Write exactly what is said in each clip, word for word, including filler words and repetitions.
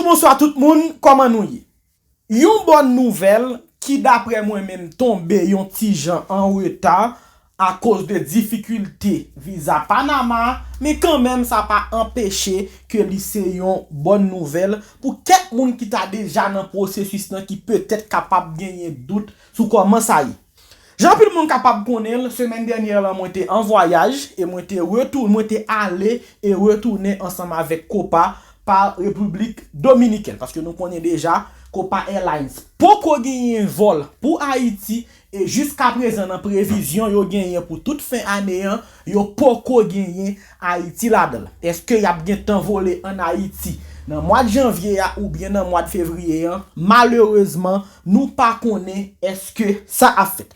Bonswa tout moun, kòman nou ye? Yon bòn nouvèl ki, daprè mwen menm, tonbe yon ti jan an reta akoz de difikilte viza Panama, men kanmenm sa pa anpeche ke li se yon bòn nouvèl pou kèk moun ki ta deja nan pwosesis lan, ki petèt kapab genyen dout sou kòman sa ye. Jan anpil moun kapab konnen l, semèn dènyè lan mwen te an vwayaj e mwen te retou-, mwen te ale e retounen ansanm avèk Copa pa Repiblik Dominikèn, paske nou konnen deja Copa Airlines poko genyen vòl pou Ayiti e jiskaprezan nan previzyon yo genyen pou tout fen ane an, yo poko genyen Ayiti ladan l. Èske y ap gentan vole ann Ayiti nan mwa janvye a oubyen nan mwa fevriye an? Malerezman, nou pa konnen èske sa ap fèt.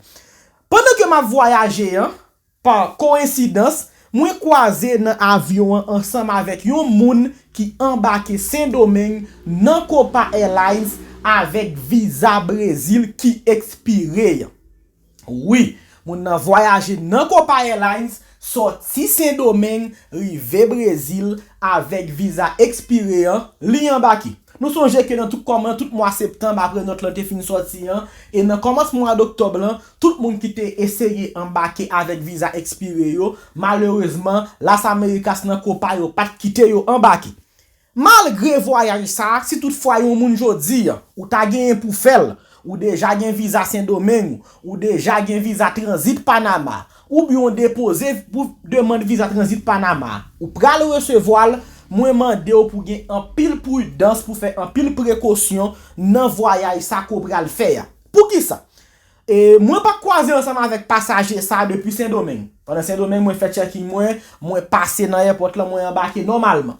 Pandan ke m ap vwayaje an, pa koyensidans, mwen kwaze nan avyon an ansanm avèk yon moun ki anbake Sendomeng nan Copa Airlines avèk viza Brezil ki ekspire an. Wi, moun nan vwayaje nan Copa Airlines, sòti Sendomeng, rive Brezil avèk viza ekspire an, li anbake. Nou sonje ke nan tout kòman, tout mwa septanm, apre nòt lan te fin sòti an, e nan kòmans mwa doktòb lan, tout moun ki te eseye anbake avèk viza ekspire yo, malerezman, Las Americas nan Copa yo pa t kite yo anbake. Malgre vwayaj sa a, si toutfwa yon moun jodi a, ou ta genyen pou fè l, ou deja gen viza Sendomeng, ou deja gen viza tranzit Panama, oubyen w depoze pou demann viza tranzit Panama, ou pral resevwa l, mwen mande w pou gen anpil pridans, pou fè anpil prekosyon nan vwayaj sa ke w pral fè a. Poukisa? E mwen pa t kwaze ansanm avèk pasaje sa a depi Sendomeng. Pandan Sendomeng, mwen fè check-in mwen, mwen pase nan èpòt lan, mwen anbake nòmalman.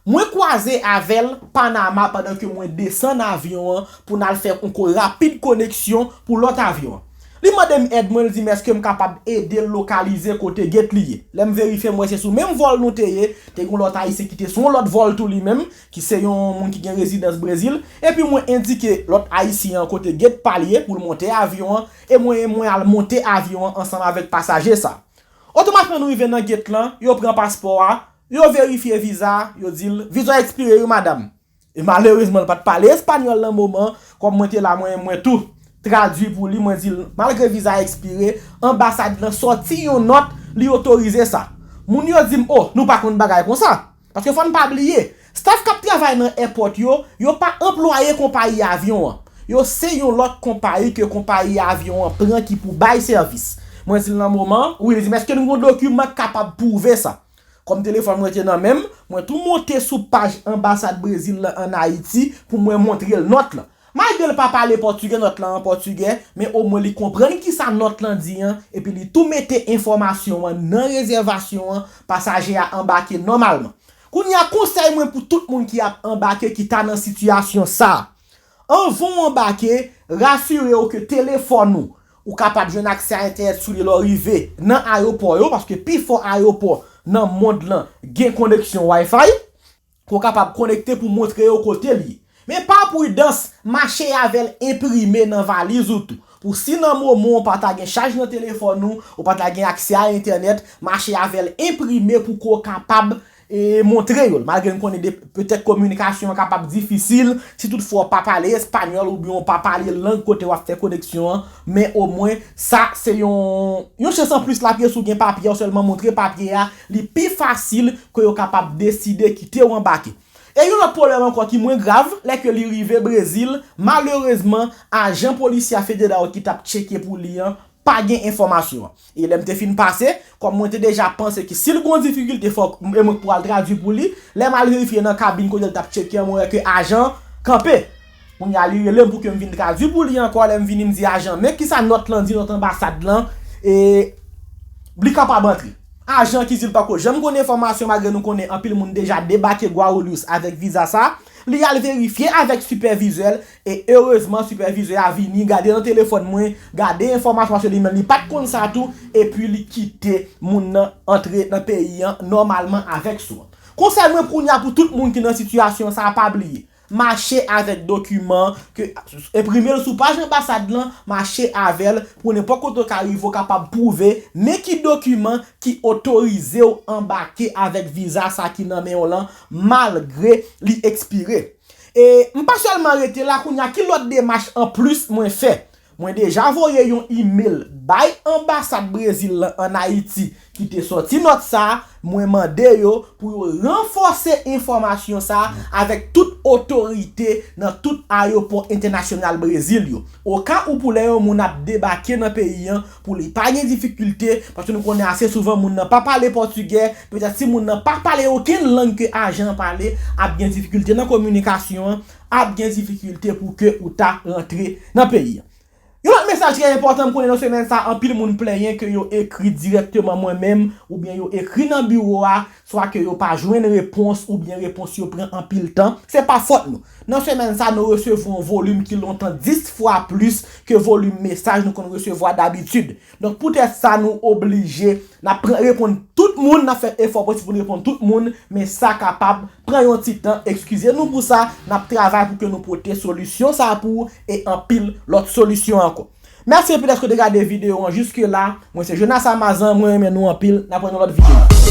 Mwen kwaze avè l Panama pandan ke mwen desann avyon an pou n al fè yon ko-, rapid koneksyon pou lòt avyon an. Li mande m èd mwen, li di m èske m kapab ede l lokalize kote gate li ye. Lè m verifye, m wè se sou menm vòl nou te ye, te gen yon lòt Ayisyen ki te sou yon lòt vòl tou li menm, ki se yon moun ki gen rezidans Brezil, epi mwen endike lòt Ayisyen an kote gate pa l ye pou l monte avyon an, e mwen, mwen al monte avyon an ansanm avèk pasaje sa. Otomatikman nou rive nan gate lan, yo pran paspò a, yo verifye viza, yo di l, "Viza w ekspire wi, madanm." E malerezman, l pa t pale espanyòl nan moman, kòm mwen te la, mwen, mwen tou tradui pou li, mwen di l, malgre viza a ekspire, anbasad lan sòti yon nòt, li otorize sa. Moun yo di m, "O, nou pa konn bagay konsa." Paske fò n pa bliye, staff k ap travay nan èpòt yo, yo pa anplwaye konpayi avyon an. Yo se yon lòt konpayi ke konpayi avyon an pran ki pou bay sèvis. Mwen di l nan moman, wi, li di m, "Èske nou gen yon dokiman k kapab pwouve sa?" Kòm telefòn mwen te nan men m, mwen tou monte sou paj anbasad Brezil lan ann Ayiti pou mwen montre l nòt lan. Malgre l pa pale pòtigè, nòt lan an pòtigè, men omwen li konprann kisa nòt lan di an, epi li tou mete enfòmasyon an nan rezèvasyon an, pasaje a anbake nòmalman. Kounye a, konsèy mwen pou tout moun ki ap anbake ki ta nan sitiyasyon sa a. Anvan w anbake, rasire w ke telefòn ou, ou kapab jwenn aksè a entènèt sou li lè w rive nan ayewopò yo, paske pifò ayewopò nan mond lan gen koneksyon Wi-Fi, ke w kapab konekte pou montre yo kote l ye. Men pa pridans, mache avè l enprime nan valiz ou tou. Pou si nan moman w pa ta gen chaj nan telefòn ou, ou pa ta gen aksè a entènèt, mache avè l enprime pou ke w kapab e montre yo l. Malgre n konnen de, petèt kominikasyon an kapab difisil, si toutfwa w pa pale espanyòl oubyen w pa pale lang kote w ap fè koneksyon an, men omwen, sa se yon, yon chans anplis l ap ye si w gen papye a, w sèlman montre papye a, li pi fasil ke yo kapab deside kite w anbake. E yon lòt pwoblèm ankò ki mwen grav, lè ke li rive Brezil, malerezman, ajan polisye a federal ki t ap tcheke pou li an, pa gen enfòmasyon an. E lè m te fin pase, kòm mwen te deja panse ke si l gen yon difikilte, fòk e mwen k pou al tradui pou li, lè m al verifye nan kabin kote l t ap tcheke an, mwen wè ke ajan an kanpe. Kounye a, li rele m pou ke m vin tradui pou li ankò. Lè m vini, m di ajan, "Men kisa nòt lan di, nòt anbasad lan, e li kapab antre." Ajan ki di l pako janm konn enfòmasyon, malgre nou konnen anpil moun deja debake Guarulhos avèk viza sa, li al verifye avèk sipèvizè l, e erezman sipèvizè a vini, gade nan telefòn mwen, gade enfòmasyon, paske li menm li pa t konn sa tou, epi li kite moun nan antre nan peyi an nòmalman avèk sou an. Konsèy mwen kounye a pou tout moun ki nan sitiyasyon sa a, pa bliye, mache avèk dokiman ke enprime l sou paj anbasad lan, mache avè l pou nenpòt kote w ka rive, w kapab pwouve men ki dokiman ki otorize w anbake avèk viza sa ki nan men w lan, malgre li ekspire. E m pa sèlman rete la, kounye a ki lòt demach anplis mwen fè? Mwen deja voye yon imèl bay anbasad Brezil lan ann Ayiti ki te sòti nòt sa a, mwen mande yo pou yo ranfòse enfòmasyon sa a avèk tout otorite nan tout ayewopò entènasyonal Brezil yo. Oka ou pou lè yon moun ap debake nan peyi an, pou li pa gen difikilte, paske nou konnen ase souvan moun nan pa pale pòtigè, petèt si moun nan pa pale okenn lang ke ajan an pale, ap gen difikilte nan kominikasyon an, ap gen difikilte pou ke ou ta rantre nan peyi an. Yon lòt mesaj trè enpòtan, m konnen nan semèn sa, anpil moun plenyen ke yo ekri dirèkteman mwen menm, oubyen yo ekri nan biwo a, swa ke yo pa jwenn repons, oubyen repons yo pran anpil tan. Se pa fòt nou. Nan semèn sa, nou resevwa yon volim ki lontan dis fwa plis ke volim mesaj nou konn resevwa dabitid. Donk, poutèt sa, nou oblije, n ap pran, reponn tout moun, n ap fè efò posib pou n reponn tout moun, men sa kapab pran yon ti tan. Ekskize nou pou sa, n ap travay pou ke nou pote solisyon sa a pou ou e anpil lòt solisyon ankò. Mèsi anpil dèske w te gade videyo an jiske la. Mwen se Jonas Amazan, mwen renmen nou anpil. N ap wè nan lòt videyo.